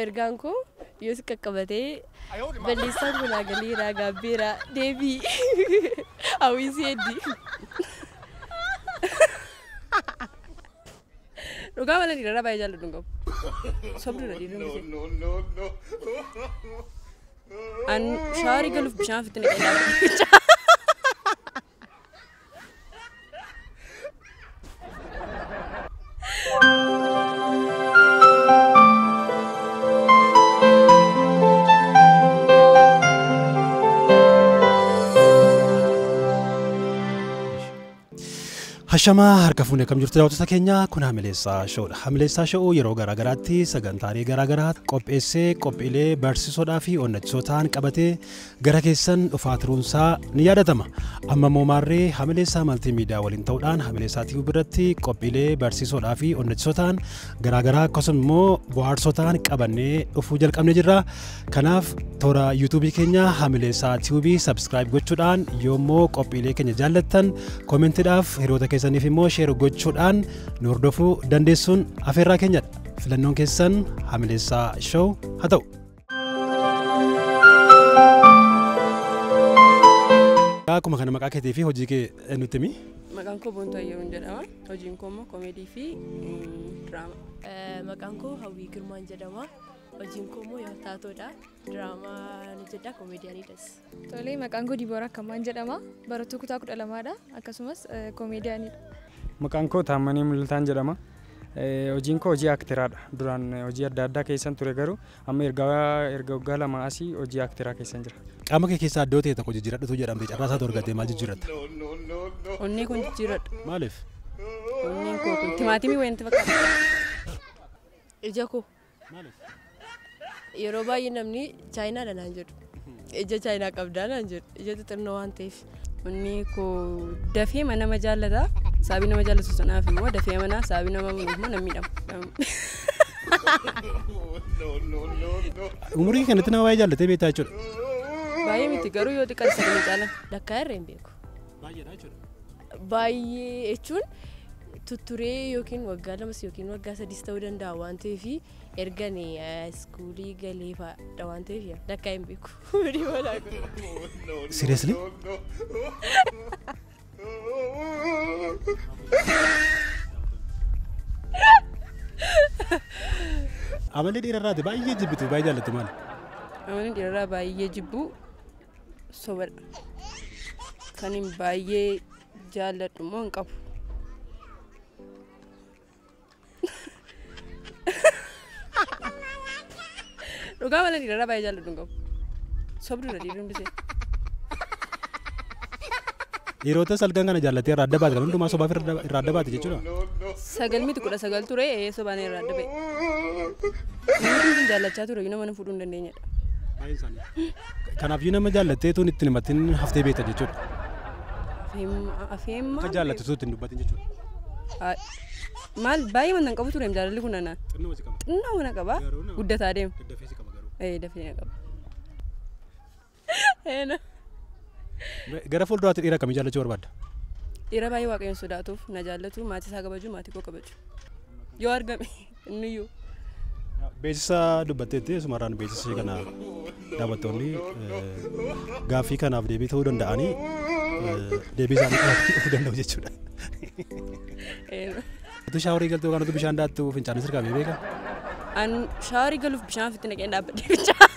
Ergaan koo yoo si qaqqabatee balleessaan kun galiiraa gaabbeeraa deebii hawwisii heddii. Dhugaa malee dhiirarraa baay'ee jaalladhu hin qabu. Sobduudha dhiirri hundi. An shaaworii galuuf bishaan ofitti naqee dhaabadhe. Hashamaa harka fuunee kam jirtu daawwattoota keenya kun Hamileessaa Showdha. Hamileessaa Show yeroo garaagaraatti sagantaalee garaagaraa qopheessee qophiilee barsiisoodhaa fi onnachiisoo ta'an qabatee gara keessan dhufaa turuunsaa ni yaadatama. Amma immoo maarree Hamileessaa Maltiimiidiyaa waliin ta'uudhaan Hamileessaa TV biratti qophiilee barsiisoodhaa fi onnachiisoo ta'an garaagaraa akkasuma immoo bohaarsoo ta'an qabannee dhufuu jalqabnee jirra. Kanaaf toora yuutuubii keenya Hamileessaa TV subscribe gochuudhaan yoommoo qophiilee keenya jaallattan koomentiidhaaf hiriyoota keessaniif immoo share gochuudhaan nu hordofuu dandeessuun afeerraa keenyadha. Filannoon keessan Hamileessaa Show haa ta'u. Akkuma kana maqaa keetii fi hojii kee nutti himi. Maqaan koo Boontuu Ayyeruun jedhama. Hojiin koo immoo koomeedii fi diraamaa. Maqaan koo Hawwii Girmaan jedhama. Hojiin koo immoo taatoodha. Diraamaa ni jedha koomeediyaaniidhas. Tolee, maqaan koo Dibooraa Akkamaan jedhama. Barattuu kutaa 12dha. Akkasumas koomeediyaaniidha. Maqaan koo Taammanii Mul'ataan jedhama. Hojiin koo hojii aktiraadha. Duraan hojii adda addaa keessan ture garuu amma erga waggaa 2 asii hojii aktiraa keessan jira. Qaama kee keessaa iddoo ta'e tokko jijjiiradhutu jedhamte carraa isaa argattee maal jijjiirratta? Onnee kun jijjiiradha. Maaliif? Onneen koo kun timaatimii wayiin fakkaata. Ija koo. Maaliif? Yeroo baay'ee namni chaayinaadha naan jedhu. Ija chaayinaa qabdaa naan jedhu. Ija xixinnoo waan ta'eef. Onnee koo dafee nama jaallata. Sababii nama jaallatu sanaaf immoo dafee mana sababii nama munuuf immoo nan miidhama. Umurii kanatti nama baay'ee jaallatee beektaa jechuudha. Baay'ee miti garuu yoo xiqqaate sagalee caala. Lakkaa irra hin beeku. Baay'eedha jechuudha. Baay'ee jechuun tutturee yookiin waggaa 2 yookiin waggaa 3 ta'uu danda'a waan ta'eef ergan iskuulii galee fa'aadha waan ta'eef lakkaa hin beeku. Seriously? Amalli dhiirarraati baay'ee jibbitu baay'ee jaallattu maali? Amalli dhiirarraa baay'ee jibbu sobadha. Kan hin baay'ee jaalladhu immoo hin qabu. Dhugaa malee dhiirarraa baay'ee jaalladhu hin qabu. Sobduudha dhiirri hundisee. Dhiirota salgan kana jaallattee irraa adda baate kan hundumaa sobaaf irraa adda baate jechuudha. 9 miti 19 ture sobaan irraa adda ba'e. Namni kun jaallachaa ture nama fuudhuu hin dandeenyedha. Baay'een isaanii. Kanaafiyyuu nama jaallattee tuun ittiin himatin haftee beekta jechuudha. Afeemma. Akka jaallattu tuun ittiin dubbatin jechuudha. Maal baay'ee wanta hin qabu ture jaalalli kun anaan. Xinnoo si qaba. Xinnoo na qaba. Guddataa deema. Daddafee si qaba garuu. Dafee na qaba. Gara fuulduraatti dhiira akkamii jaallachuu barbaadda? Dhiira baay'ee waaqayyoon sodaatuuf na jaallatu, maatii isaa kabaju, maatii koo kabaju. Yoo argame inniyyuu. Beeksisa dubbatteetti sumarraan beeksisa kana daawwattoonni gaaffii kanaaf deebii ta'uu danda'anii deebii isaanii qabatanii dhufuu danda'u jechuudha. Utuu shaaworii galtuu yookaan utuu bishaan daattu fincaanii sirkaa beekaa? An shaaworii galuuf bishaan ofitti naqee dhaabbadhe fincaan.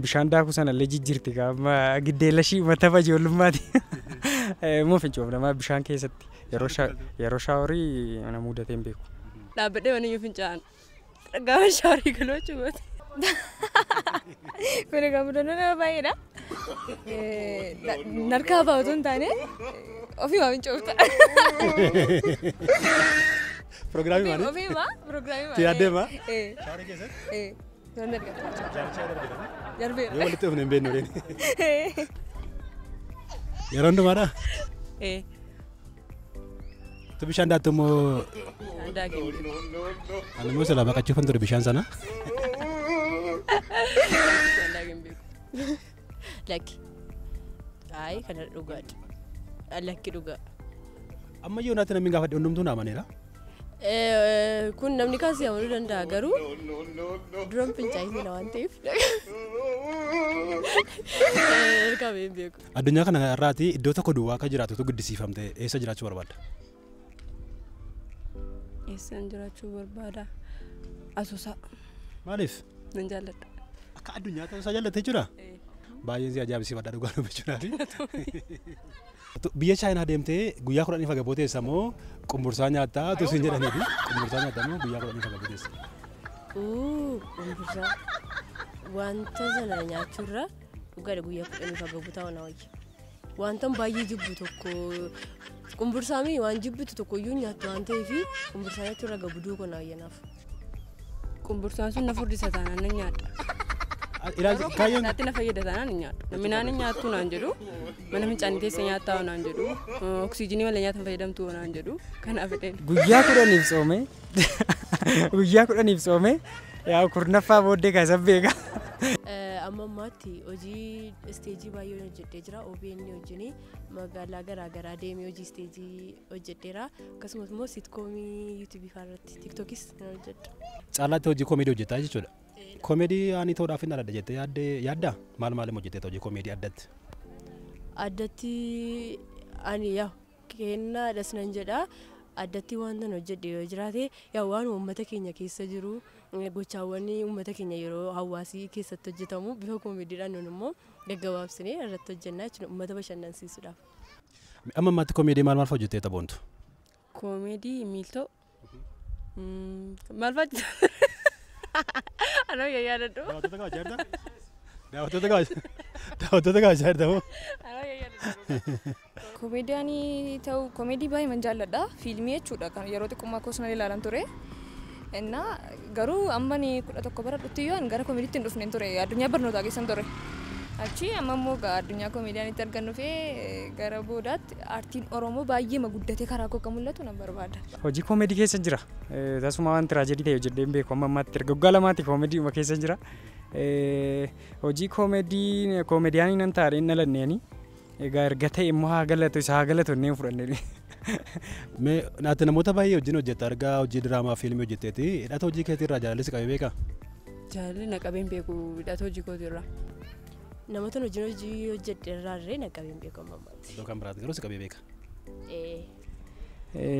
Bishaan daakuu sanallee jijjiirti amma giddeella ishii mata ijoollummaati. Immoo fincoof nama bishaan keessatti yeroo shaaworii na mudatee hin beeku. Dhaabbadhee mana iyyuu fincaa'an. Gaafa shaaworii galuu jechuudha. Kun egaa mudannoo nama baay'eedha. Narkaa ba'a otoo hin taane ofiimaa fincoofta. Pirogiraamii maali? Ofiimaa pirogiraamii maali? Itti yaaddeema? Shaaworii keessatti? Nan dargata. Jaarchaa darbeera. Darbeera. Yoo walitti dhufne hin beeknu reeni. Yeroo hundumaadhaa? Tu bishaan daattu immoo. Bishaan daakee hin beeku. Ani immoo silaa baqachuufan ture bishaan sana. Bishaan daakee hin beeku. Lakki. Ayi kana dhugaadha. Lakki dhugaa. Amma yoo naatti namni gaafadhe hundumtuu na amaneera. Kun namni kaasii amanuu danda'a garuu duran fincaa'isni na waan ta'eef ergamee hin beeku. Addunyaa kana irraati iddoo tokko duwwaa akka jiraatutu guddisiifamte eessa jiraachuu barbaadda? Eessaan jiraachuu barbaada? Asoosaa. Maaliif? Nan jaalladha. Akka addunyaa ta'uu isaa jaallattee jira? Baay'een si ajaa'ibsiifadha dhugaa dubbachuudhaaf. Biyya Chaayinaa deemtee guyyaa 10 agaboo teessa moo qumbursaa nyaattaa utuu siin jedhaniifi qumbursaa nyaattaa moo guyyaa 10 agaboo teessa? Qumbursaa wanta sana nyaachuurra dhugaadha guyyaa 10 agaboo taa'u na wayya. Wanta baay'ee jibbu tokko qumbursaa mi waan jibbitu tokko iyyuu nyaattu waan ta'eef qumbursaa nyaachuurra agaboo duukoo na wayya naaf. Qumbursaan sun na furdisa taanaan nan nyaadha. Ilaalchi kaayyoon Naatti na fayyada taanaan hin nyaadhu. Namni naan hin nyaattu naan jedhu, mana fincaanii teessee nyaattaa naan jedhu, oksijiinii malee nyaata hin fayyadamtu naan jedhu, kanaaf fedheen. Guyyaa 10 tsoomee guyyaa 10 tsoomee yaa 10ffaa booddee kaasan beeka. Amma ammaatti hojii isteejii baay'ee hojjedhee jira. OBN wajjin magaalaa garaa garaa deemee hojii isteejii hojjedheera. Akkasumas immoo siitkoomii yuutuubii fa'aa irratti tiiktookis nan hojjedha. Caalaatti hojii koomedii hojjetaa jechuudha. Koomedii ani ta'uudhaaf hin dhaladha jettee yaaddaa? Maal maal hojjettee hojii koomedii addatti? Addatti ani yaa kennaadhas nan jedha. Addatti wanta hojjedhe yoo jiraate yaa waan uummata keenya keessa jiru gochaawwan uummata keenya yeroo hawaasii keessatti hojjetamu bifa koomediidhaan nun immoo gaggabaabsinee irratti hojjennaa jechuudha uummata bashannansiisuudhaaf. Amma ammaatti koomedii maal maal hojjettee taphoontu? Koomedii miiltoo. Maal fa'aa Anoo yaa yaadadhu. Daawwattoota kabajaa jirta moo? Anoo yaa yaadadhu. Komeediyaanii ta'uu komeedii baay'ee man jaalladha. Fiilmii jechuudha kan yeroo xiqqummaa koos nan ilaalan ture. Innaa garuu amma ni 11 baradhutti iyyuu ani gara komeediitti hin dhufne ture. Addunyaa barnootaa keessan ture. Achi amma immoo addunyaa komeediyaanitti argannu fee gara boodaatti aartiin Oromoo baay'ee guddatee karaa koo akka mul'atu nan barbaada. Hojii koomedii keessa jira. Tasuma waan tiraajedii ta'e hojjedhee hin beeku amma ammaatti erga waggaa 2 koomedii keessa jira. Hojii koomedii koomediyaanii nan taa'ee hin dhalanneeni. Egaa erga ta'e immoo haa galatu isa haa galatu innee fudhannee. Mee naatti namoota baay'ee wajjin hojjetta argaa hojii diraamaa fiilmii hojjetteeti. Hidhata hojii keetii irraa jaalalli si qabee beekaa? Jaalalli na qabee hin beeku hidhata hojii kootii irraa. Namoota wajjin hojii hojjedhe irraa illee na qabee hin beeku amma ammaatti. Iddoo kan biraatti garuu si qabee beeka.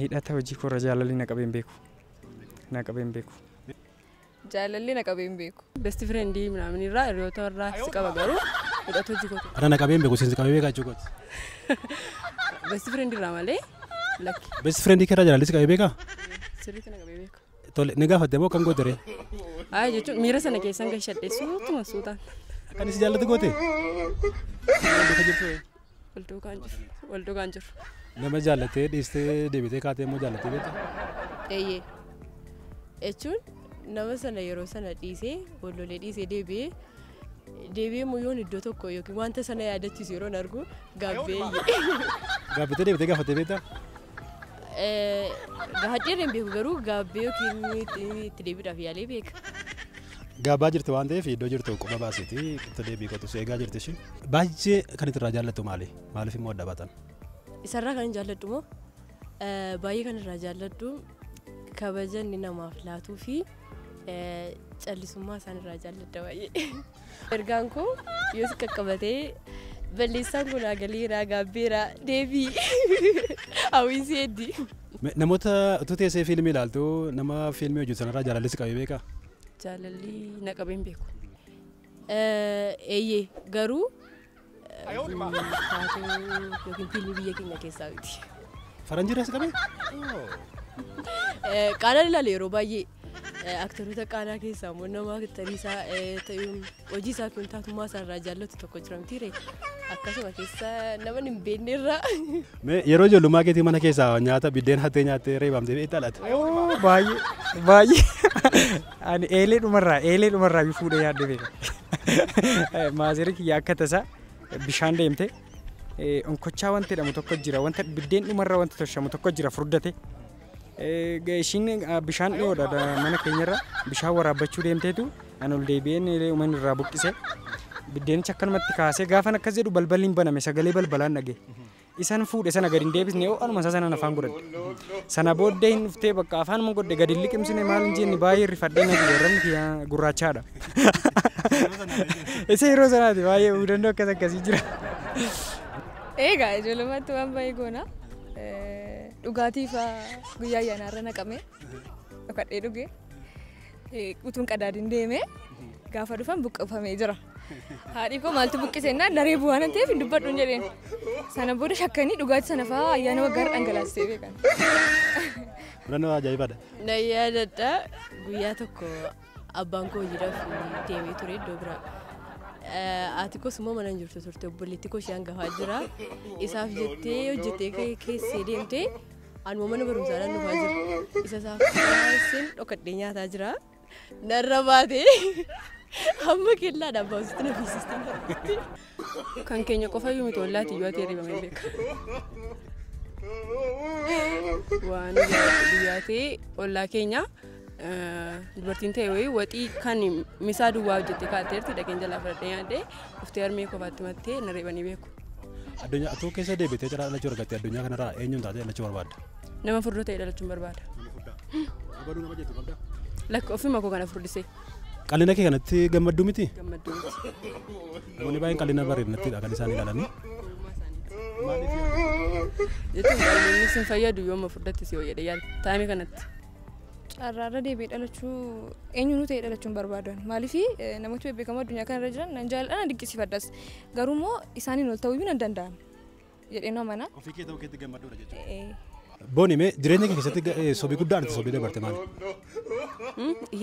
Hidhata hojii koorra jaalalli na qabee hin beeku. Na qabee hin beeku. Jaalalli na qabee hin beeku. Best friendii minaamin irraa hiriyoota irraa si qaba garuu hidhata hojii kootii. Ana na qabee hin beeku siin si qabee beekaa jechuu kooti. Best friendii irraa malee lakki. Best friendii keerraa jaalalli si qabee beekaa? Sirriitti na qabee beeka. Tole ni gaafatte moo akkam goote ree? Haa jechuun miira sana keessan gashadhe suutuma suutaan. Akkan si jaallatu goote? Wal duukaan jiru. Wal duukaan jiru. Nama jaallattee dhiistee deebitee kaatee immoo jaallattee beektaa? Eeyyee. Jechuun nama sana yeroo sana dhiisee wal lolee dhiisee deebi'ee deebi'ee immoo yoon iddoo tokko yookiin wanta sana yaadachiisu yeroon argu gaabbee. Gaabbitee deebitee gaafattee beektaa? Gaafadhee hin beeku garuu gaabbee yookiin itti deebiidhaaf yaalee beeka. Gaabbaa jirtu waan ta'eef iddoo jirtu quba baasiiti itti deebii qotu eegaa jirti ishee. Baay'ee kan irraa jaallattu maali? Maaliif immoo adda baatan? Isarraa kan jaalladhu moo baay'ee kan irraa jaalladhu kabaja inni namaaf laatuu fi callisummaa isaan irraa jaalladha baay'ee. Ergaan koo yoo si qaqqabatee balleessaan kun agaleera gaabbeera deebii hawwiinsi heddii. Namoota utuu teessee fiilmii ilaaltu nama fiilmii hojjetu sanarraa jaalalli si qabee beekaa? Jaalalli na qabee hin beeku. Eeyyee garuu taatoo yookiin fiilmii biyya keenya keessaa miti. Faranjiirraa si qabee? Qaanaan ilaala yeroo baay'ee aktaroota qaanaa keessaa immoo nama aktarii isaa hojii isaa kun taatummaa isaa irraa jaallatu tokko jira miti ree akkasuma keessa nama hin beekne irraa. Mee yeroo ijoollummaa keetii mana keessaa nyaata biddeen hattee nyaattee reebamtee beektaa laata? Baay'ee baay'ee ani eelee dhumarraa iyyuu fuudhee yaadde beeka. Maazerii kiyya akka tasaa bishaan deemte onkochaa wanta jedhamu tokko jira wanta biddeen dhumarraa wanta tolchamu tokko jira furdate. Ishiin bishaan dhiyoodha mana keenyarra bishaan waraabbachuu deemteetu ani ol deebi'een uumanni irraa buqqise biddeenicha akkanumatti kaasee gaafan akkas jedhu balballi hin baname sagalee balbalaan dhage. Isan fuudhe sana gadi hin deebisne yoo anuma isaa sanaan afaan godhadhe. Sana booddee hin dhuftee bakka afaan godhe gadi hin liqimsine maal hin jenne baay'ee rifadhee na gube arrabni kiyya gurraachaadha. Isa yeroo sanaati baay'ee mudannoo akkas akkasii jira. Egaa ijoollummaatti waan baay'ee goona. Dhugaatii fa'aa guyyaa ayyaanaarra naqamee dhokadhee dhuge utuun qadaadin deemee gaafa dhufan buqqifamee jira. Haadhi koo maaltu buqqise jennaan daree bu'aa nan ta'eef hin dubbadhu hin jedheen. Sana booda shakkanii dhugaatii sana fa'aa ayyaana waggaarra dhangalaasisee beekan. Mudannoo ajaa'ibaadha. Na yaadadha guyyaa tokko abbaan koo hojiidhaaf deemee ture iddoo biraa. Haati koos immoo mana hin jirtu turte obboleetti koo ishee hangafaa jira. Isaaf jettee hojjettee keessee deemtee anuma mana barumsaadhaan dhufaa jira. Isa isaaf keesseen dhokadhee nyaataa jira. Narra baatee hamma keellaadhaan baasutti na fiisiste. Kan keenya qofa iyyuu miti ollaati iyyuu ati hirribamee beeka. Waan guyyaa ta'e ollaa keenya dubartiin ta'e wayii waxii kan misaa duwwaa hojjettee kaa'atteerti dhaqeen jalaa fudhadhee nyaadhee dhuftee harmee qofaatti mattee na reebanii beeku. Addunyaa atuu keessa deebitee carraa dhalachuu argatte addunyaa kanarraa eenyuun taatee dhalachuu barbaadda? Nama furdoo ta'e dhalachuun barbaada. Abaluu nama jettu qabdaa? Lakka ofuma koo kana furdisee. Qal'ina kee kanatti gammadduu miti? Gammadduu miti. Namoonni baay'een qal'ina bareedinattidha kan isaan ilaalanii. Jechuun qal'inni sin fayyadu yooma furdatti si fayyada yaala taa'ame kanatti. Carraarra deebi'ee dhalachuu eenyuunuu ta'ee dhalachuun barbaadan maaliif namoota bebbeekamoo addunyaa kanarra jiran nan jaalladha nan dinqisiifadhas garuu immoo isaaniin ol ta'uu iyyuu nan danda'an jedheen amana. Ofii kee ta'uu keetti gammadduudha jechuudha. Booni mee jireenya kee keessatti sobii guddaan itti sobii dabarte maali?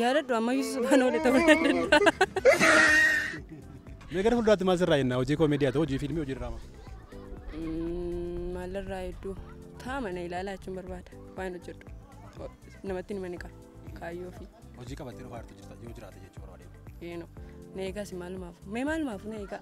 Yaadadhu ammayyuu sobaan oole ta'uu nan danda'a. Mee gara fuulduraatti maal sirraa jenna hojii koomeedii haa ta'u hojii fiilmii hojii diraamaa? Maalirraa hedduu ta'a mana ilaalaa jechuun barbaada waan hojjedhu namatti hima ni qaba kaayyoo fi. Hojii qabattee dhufaa jirtu jirta yoo jiraate jechuu barbaade. Eenyu na eegaas maalumaaf mee maalumaaf na eegaa.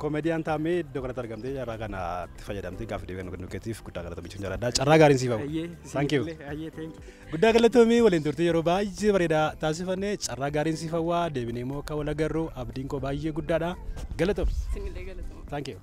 Koomediyaan taamee iddoo kanatti argamtee carraa kanatti fayyadamtee gaafa deebi'an nu kennuuf guddaa galatoomii jaalladha. Carraa gaariin siif hafu. Thank you. Ayyee thank you. Guddaa galatoomii waliin turte yeroo baay'ee bareedaa taasifannee carraa gaariin siif hawwaa deebinee immoo akka wal agarru abdiin koo baay'ee guddaadha. Galatoom. Sinillee galatoomaa. Thank you.